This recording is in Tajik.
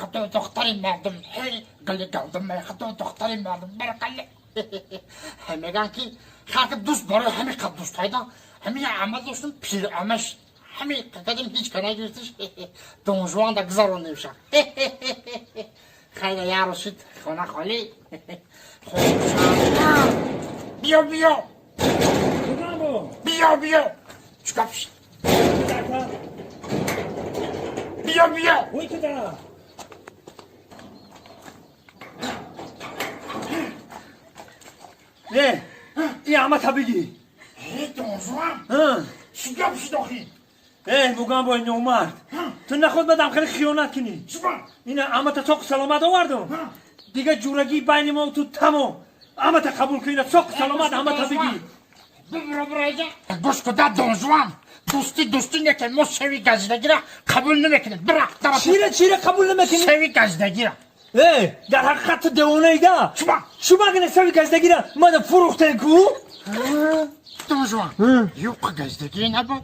Худо, духтари мардум, ҳей, гули гандум, худо, духтари мардум, баракалла. Меган ки халқи дӯст барои ҳами қад дӯст пайда, ҳами амал доштум, пир амаш ҳами қадим ҳеҷ ка нагирифтиш, Донжуан да гузаронемша. Хайда, як рӯз шуд, хона холӣ. Биё, биё, биё, биё, чӣ гап шуд? Биё, биё. Ой, куда? Э, и амата бигӣ. Э, Донжуан, чӣ гап шуд охи? Э, Мугамбои номард, ту наход бадам хеле хиёнат кунӣ. Ина амата соқу саломат овардум, дига ҷурагӣ байни мо ту тамом. Амата қабул кун, ина соқу саломат амата бигӣ. Бибиро, бираиҷа, гӯш куда, Донжуан, дӯстӣ дӯстӣ неке, мо севи газидагира қабул намекунем, бира. Чира, чира қабул намекунӣ? Севи газидагира. Э, дар ҳақиқат ту девонаида. Чуба? Шума гина севи газидагира мана фурӯхтен ку. Донжуан, юққа газидагӣ набуд.